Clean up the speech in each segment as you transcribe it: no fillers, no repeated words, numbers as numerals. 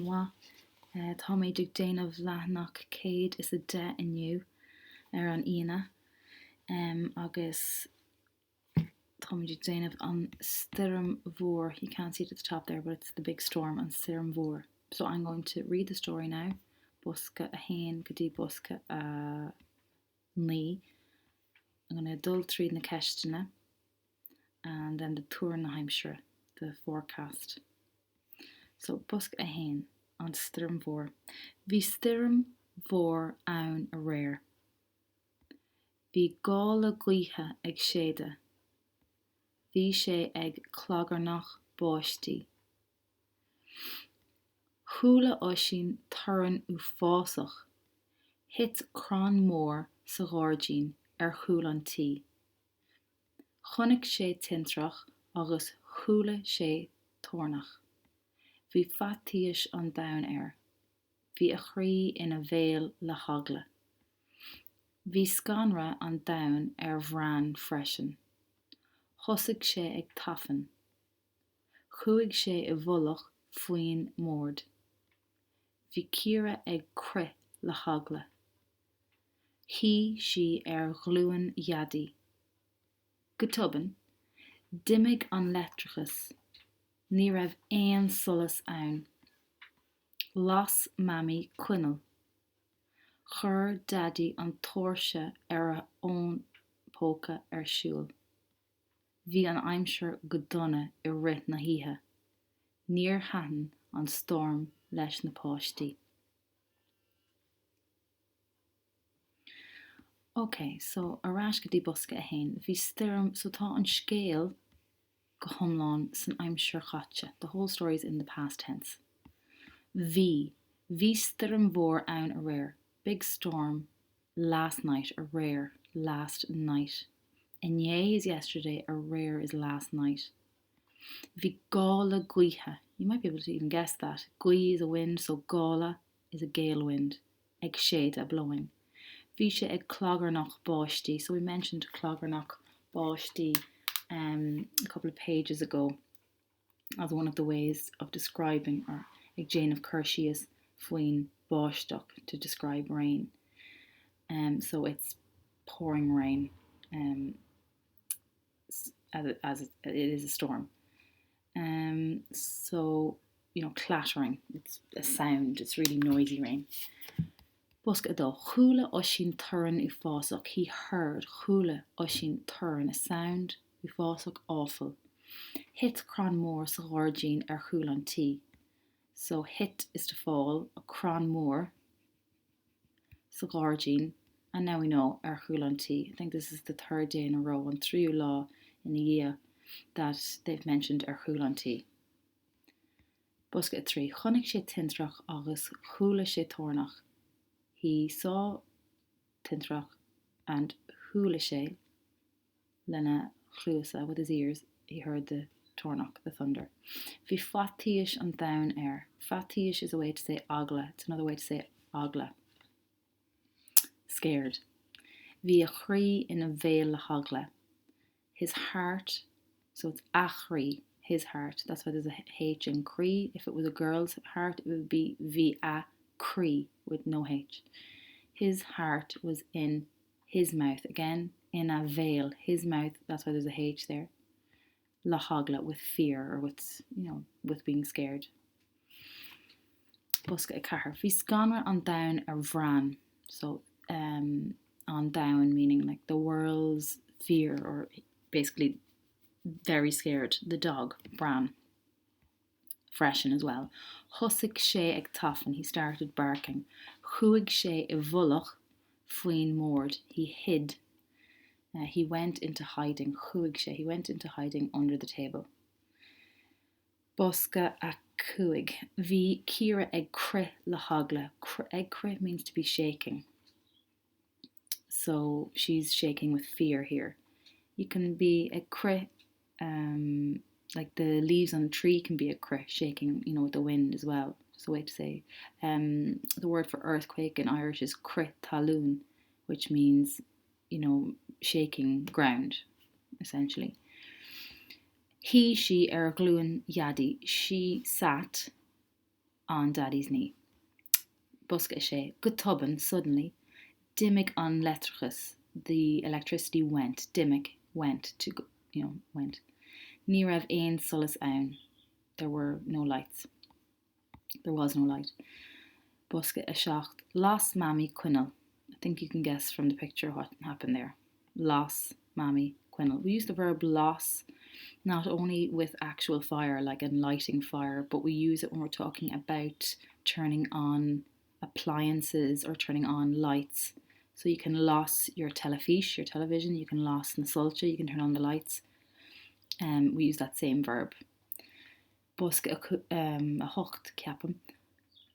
an-mhaith. Táimid ag déanamh leathanach 110 inniu ar an Aoine agus táimid ag déanamh an stoirm mhór. You can't see it at the top there but it's the big storm, an stoirm mhór. So I'm going to read the story now, bosca 1 go dtí bosca 9. I'm going to dul tríd na ceisteanna. and then the tuar na haimsire, the forecast. So, bosca 1, an stoirm mhór. Bhí stoirm mhór ann aréir. Bhí gála gaoithe ag séideadh. Bhí sé ag clagarnach báistí. Chuala Oisín torann uafásach. Thit crann mór sa ghairdín ar chúl an tí. Chonaic sé tintreach agus chuala sé toirneach. Bhí faitíos an domhain air. Bhí a chroí ina bhéal le heagla. Bhí scanradh an domhain ar Bhran freisin. Thosaigh sé ag tafann. Chuaigh sé i bhfolach faoin mbord. Bhí Ciara ag crith le heagla. Shuigh sí ar ghlúin Dhaidí. Go tobann, d'imigh an leictreachas. Ní raibh aon solas ann. Las Mamaí coinneal. Chuir Daidí an tóirse ar a fhón póca ar siúl. Bhí an aimsir go dona i rith na hoíche. Níor thaitin an stoirm leis na páistí. Ok, so ar ais go dtí bosca a haon. Bhí stoirm, so tá an scéal go hiomlán san aimsir chaite, the whole story is in the past tense. Bhí, bhí stoirm mhór ann aréir, big storm last night, aréir, last night. Inné is yesterday, aréir is last night. Bhí gála gaoithe, you might be able to even guess that, gaoth is a wind, so gála is a gale wind, ag séideadh, blowing. Bhí sé ag clagarnach báistí, so we mentioned clagarnach báistí um, a couple of pages ago as one of the ways of describing or ag déanamh cur síos faoin báisteach to describe rain. Um, so it's pouring rain um, as, it, as it, it is a storm. Um, so you know, clattering, it's a sound, it's really noisy rain. Bosca 2. Chuala Oisín torann uafásach, he heard, chuala Oisín torann, a sound, uafásach, awful. Thit crann mór sa ghairdín ar chúl an tí. So thit is to fall, a crann mór sa ghairdín, and now we know, ar chúl an tí. I think this is the third day in a row, an tríú lá ina dhiaidh, that they've mentioned ar chúl an tí. Bosca 3. Chonaic sé tintreach agus chuala sé toirneach. He saw tintreach and chuala sé lena chluasa, with his ears, he heard the toirneach, the thunder. Bhí faitíos an domhain air. Faitíos is a way to say eagla, it's another way to say eagla. Scared. Bhí a chroí ina bhéal le heagla. His heart, so it's a chroí, his heart, that's why there's a H in croí, if it was a girl's heart it would be bhí a croí with no H. His heart was in his mouth, again, ina bhéal, his mouth, that's why there's a H there, le heagla, with fear or with, you know, with being scared. Bosca 4. Bhí scanradh an domhain ar Bhran, so um, an domhan meaning like the world's fear or basically very scared, the dog, Bran. Freisin as well. Thosaigh sé ag tafann, he started barking. Chuaigh sé i bhfolach faoin mbord, he hid. Uh, he went into hiding, chuaigh sé, he went into hiding under the table. Bosca 5. Bhí Ciara ag crith le heagla. Ag crith means to be shaking. So she's shaking with fear here. You can be ag crith um, like the leaves on a tree can be ag crith, shaking, you know, with the wind as well. Just a way to say. Um, the word for earthquake in Irish is crith talún, which means, you know, shaking ground, essentially. Shuigh sí ar ghlúin Dhaidí. She sat. On Daddy's knee. Bosca 6. Go tobann, suddenly, d'imigh an leictreachas, the electricity went, d'imigh, went, to, you know, went. Ní raibh aon solas ann, there were no lights. There was no light. Bosca 7. Las Mamaí coinneal. I think you can guess from the picture what happened there. Las Mamaí coinneal. We use the verb las not only with actual fire, like in lighting fire, but we use it when we're talking about turning on appliances or turning on lights. So you can las your teilifís, your television, you can las na soilse, you can turn on the lights. Um, we use that same verb. Bosca 8, ceapaim.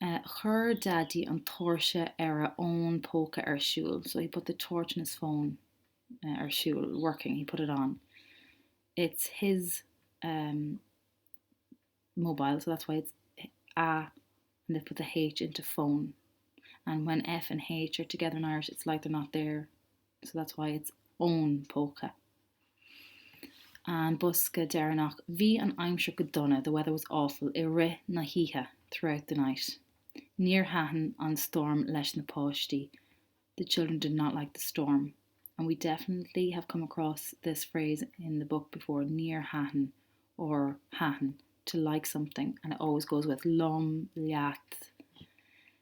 Chuir Daidí an tóirse ar a fhón póca ar siúl, so he put the torch on his phone ar siúl, working, he put it on. It's his um, mobile, so that's why it's a, and they put the H into phone. And when F and H are together in Irish, it's like they're not there, so that's why it's fhón póca. An bosca deireanach, Bhí an aimsir go dona, the weather was awful, i rith na hoíche, throughout the night. Níor thaitin an stoirm leis na páistí, the children did not like the storm. And we definitely have come across this phrase in the book before, níor thaitin or thaitin, to like something, and it always goes with liom, leat,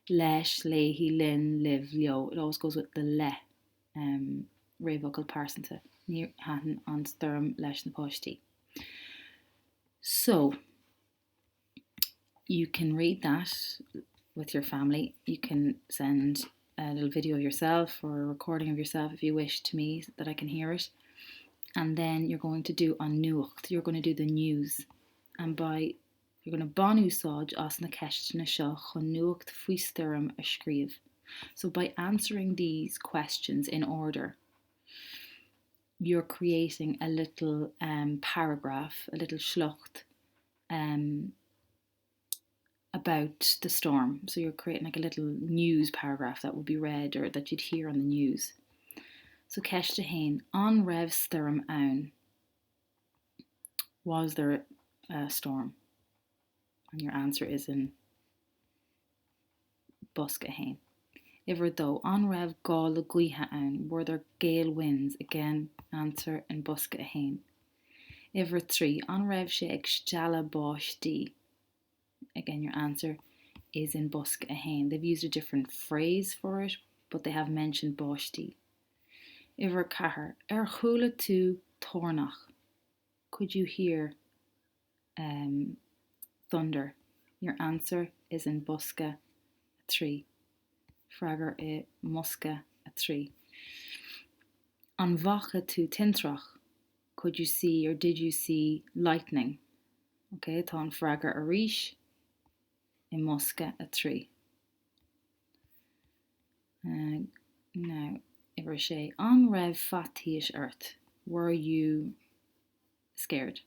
leis, léi, linn, libh, leo, it always goes with the le. um, réamhfhocal pearsanta. Níor thaitin an stoirm leis na páistí. So, you can read that with your family. You can send a little video of yourself or a recording of yourself if you wish to me so that I can hear it. And then you're going to do an nuacht. You're going to do the news. And by You're going to bain úsáid as na ceisteanna seo chun nuacht faoi stoirm a scríobh. So by answering these questions in order, you're creating a little um, paragraph, a little sliocht um, about the storm. So you're creating like a little news paragraph that will be read or that you'd hear on the news. So ceist a haon, an raibh stoirm ann? Was there a storm? And your answer is in bosca a haon. Uimhir a dó, An raibh gála gaoithe ann? Were there gale winds? Again, answer in bosca a haon. Uimhir a trí, An raibh sé ag stealladh báistí? Again, your answer is in bosca a haon. They've used a different phrase for it, but they have mentioned báistí. Uimhir a ceathair, Ar chuala tú toirneach? Could you hear um, thunder? Your answer is in bosca 3. Freagra i mbosca 3. An bhfaca tú tintreach? Could you see or did you see lightning? Ok, tá an freagra arís i mbosca 3. Now, uimhir a sé, An raibh faitíos ort? Were you scared?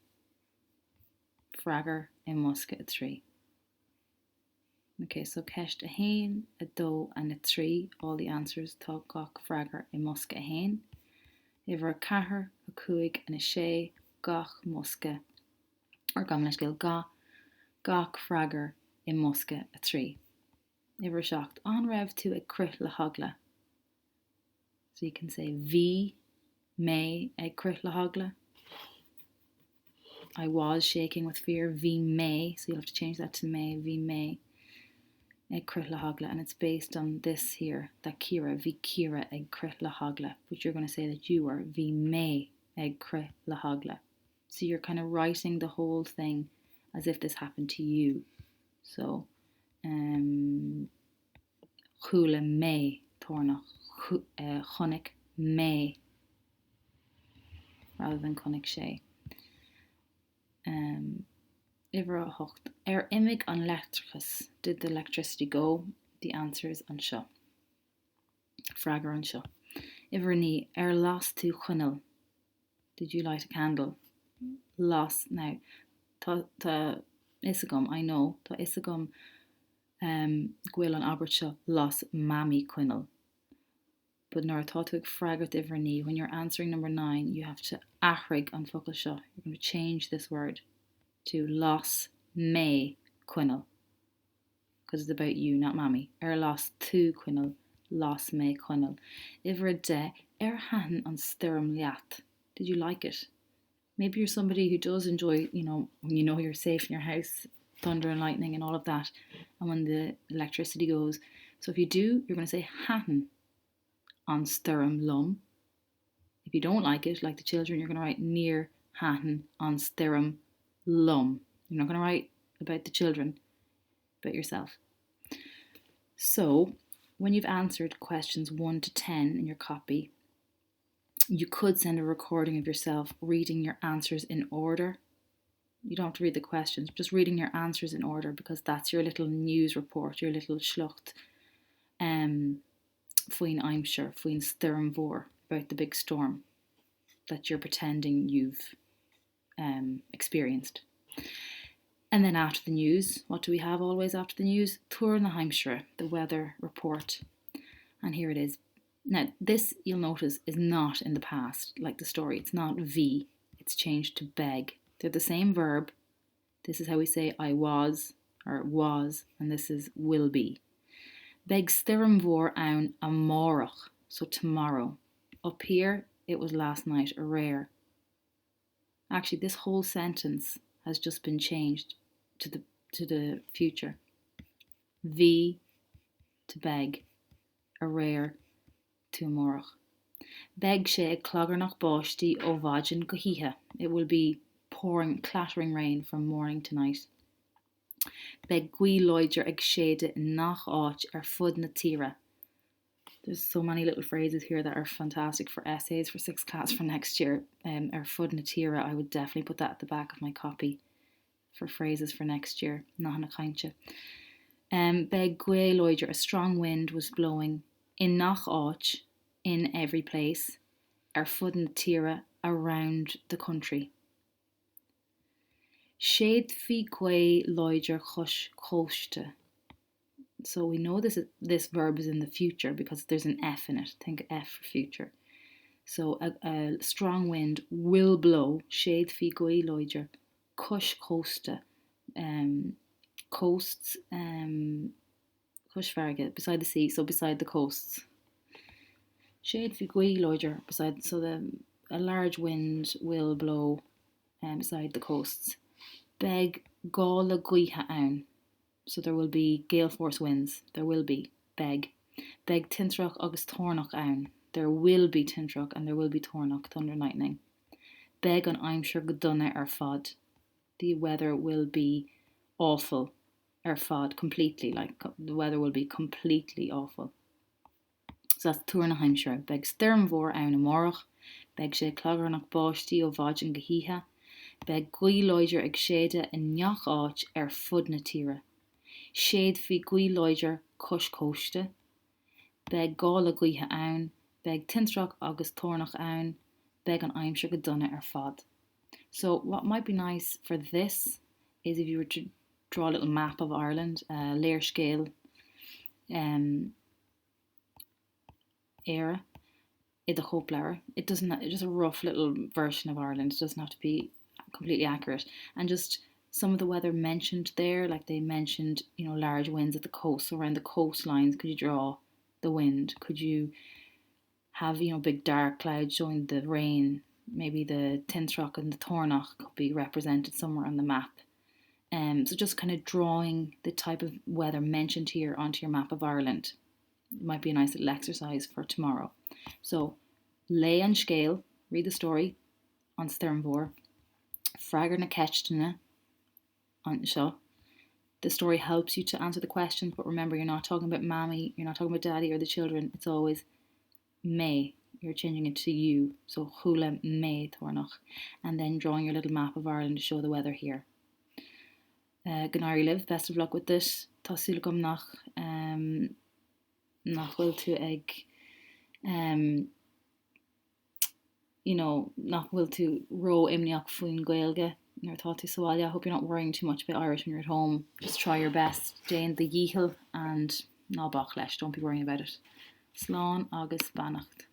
Freagair i mbosca 3. Ok, so ceist 1, 2 and 3, all the answers, tá gach freagra i mbosca 1. Uimhir 4, 5 and 6, gach mbosca, or gabh mo leithscéal, gach, gach freagra i mbosca 3. Uimhir 7. An raibh tú ag crith le heagla? So you can say Bhí mé ag crith le heagla. I was shaking with fear. Bhí mé, so you'll have to change that to mé. Bhí mé ag crith le heagla. And it's based on this here, that Ciara, bhí Ciara ag crith le heagla. But you're going to say that you were. Bhí mé ag crith le heagla. So you're kind of writing the whole thing as if this happened to you. So, um, chuala mé toirneach, chonaic mé rather than chonaic sé. Um, uimhir a hocht. Ar imigh an leictreachas? Did the electricity go? The answer is anseo. Freagra anseo. Uimhir a naoi. Ar las tú coinneal? Did you light a candle? Las, now, tá, tá fhios agam, I know, tá fhios agam um, go bhfuil an abairt seo las Mamaí coinneal. But nuair atá tú ag freagairt uimhir a naoi, when you're answering number 9, you have to athraigh an focal seo. You're going to change this word to las mé coinneal. Because it's about you, not Mammy. Ar las tú coinneal? Las mé coinneal. Uimhir 10, Ar thaitin an stoirm leat? Did you like it? Maybe you're somebody who does enjoy, you know, when you know you're safe in your house, thunder and lightning and all of that, and when the electricity goes. So if you do, you're going to say Thaitin an stoirm liom. If you don't like it, like the children, you're going to write Níor thaitin an stoirm liom. You're not going to write about the children, but yourself. So when you've answered questions 1 to 10 in your copy, you could send a recording of yourself reading your answers in order. You don't have to read the questions, just reading your answers in order because that's your little news report, your little sliocht um, faoin aimsir, faoin stoirm mhór, about the big storm that you're pretending you've um, experienced. And then after the news, what do we have always after the news? Tuar na haimsire, the weather report. And here it is. Now, this, you'll notice, is not in the past, like the story. It's not bhí, it's changed to beidh. They're the same verb. This is how we say I was or was, and this is will be. Beidh stoirm mhór ann amárach, so tomorrow. Up here, it was last night, aréir. Actually, this whole sentence has just been changed to the to the future. Bhí to beidh, aréir to amárach. Beidh sé ag clagarnach báistí ó mhaidin go hoíche. It will be pouring, clattering rain from morning to night. Beidh gaoth láidir ag séideadh i ngach áit ar fud na tíre. There's so many little phrases here that are fantastic for essays for sixth class for next year. Um, ar fud na tíre, I would definitely put that at the back of my copy for phrases for next year. Nathanna cainte. Um, beidh gaoth láidir, a strong wind was blowing i ngach áit, in every place, ar fud na tíre, around the country. Séidfidh gaoth láidir cois cósta. So we know this this verb is in the future because there's an F in it. Think F for future. So a, a strong wind will blow, séidfidh gaoth láidir cois cósta, um, coasts, um, cois farraige, beside the sea, so beside the coasts. Séidfidh gaoth láidir beside, so the a large wind will blow um, beside the coasts. Beidh gála gaoithe ann. So there will be gale force winds. There will be. Beidh. Beidh tintreach agus toirneach ann. There will be tintreach and there will be toirneach, thunder and lightning. Beidh an aimsir go dona ar fad. The weather will be awful ar fad, completely, like the weather will be completely awful. So that's tuar na haimsire. Beidh stoirm mhór ann amárach. Beidh sé ag clagarnach báistí ó mhaidin go hoíche. Beidh gaoth láidir ag séideadh i ngach áit ar fud na tíre. Séidfidh gaoth láidir cois cósta. Beidh gála gaoithe ann. Beidh tintreach agus toirneach ann. Beidh an aimsir go dona ar fad. So what might be nice for this is if you were to draw a little map of Ireland, uh, léarscáil um, Éire i do chóipleabhar. It doesn't it's just a rough little version of Ireland. It doesn't have to be completely accurate. And just some of the weather mentioned there, like they mentioned, you know, large winds at the coast. So around the coastlines, could you draw the wind? Could you have, you know, big dark clouds showing the rain? Maybe the tintreach and the toirneach could be represented somewhere on the map. Um, so just kind of drawing the type of weather mentioned here onto your map of Ireland. It might be a nice little exercise for tomorrow. So, léigh an scéal, read the story, an Stoirm Mhór, freagair na ceisteanna anseo. The story helps you to answer the questions, but remember you're not talking about mammy, you're not talking about daddy or the children. It's always mé. You're changing it to you. So chuala mé toirneach. And then drawing your little map of Ireland to show the weather here. Uh, go n-éirí libh, best of luck with this. Tá súil agam nach um, nach bhfuil tú ag um, you know, nach bhfuil tú ró-imníoch faoin Ghaeilge nuair atá tú sa bhaile. I hope you're not worrying too much about Irish when you're at home. Just try your best. Déan do dhícheall and ná bac leis. Don't be worrying about it. Slán agus beannacht.